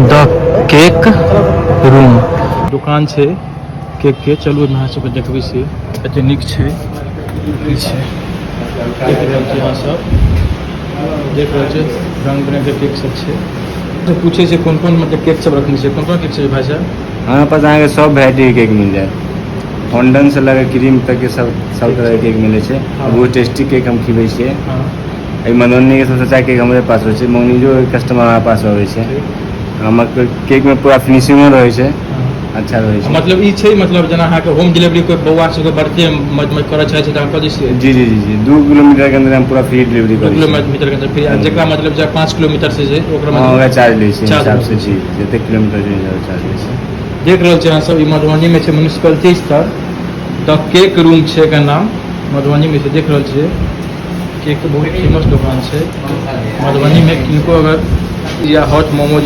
द cake room दुकान छै cake के। चलू, ओहिमे अहाँ सबके देखबै छी, एते नीक छै। की छै, देख रहल छी अहाँ सब, देख रहल छी, रंग बिरंग के केक सब छै। तऽ पूछै छै कोन कोन मतलब केक सब रखने छै, कोन कोन केक छै भाई साहब? हमरा पास अहाँके सब वेराइटी के केक मिल जायत। फॉन्डन से लऽ कऽ क्रीम तक के सब सब तरह के केक मिलै छै। बहुत टेस्टी केक हम खिबै छियै। एहि मधुबनीके सबसँ अच्छा केक हमरे पास होइ छै। मौनीजो कस्टमर हमरा पास अबै छै। हमर केकमे पूरा फिनिशिंगो रहै छै, अच्छा रहै छै। मतलब ई छै, मतलब जेना अहाँके होम डिलीवरी, कोइ बौआ सबके बर्थडे मतलब करऽ चाहै छै तऽ अहाँ कऽ दै छियै? जी, 2 किलोमीटर के अंदर हम पूरा फ्री डिलीवरी 2 करै छियै। किलोमीटर के अंदर फ्री। आ जेकरा मतलब जे 5 किलोमीटर से छै, ओकरा मतलब ओकरा चार्ज लै छियै चार्ज हिसाब से। लै। जी, जतेक किलोमीटर छै, चार्ज लै छियै। देख रहल छी अहाँ सब, ई मधुबनी में छै, म्युनिसिपलिटी स्तर, द केक रूम छै एकर नाम, मधुबनी में छै। देख रहल छियै, केक के बहुत फेमस दुकान छै मधुबनी में। किनको अगर या हॉट मोमोज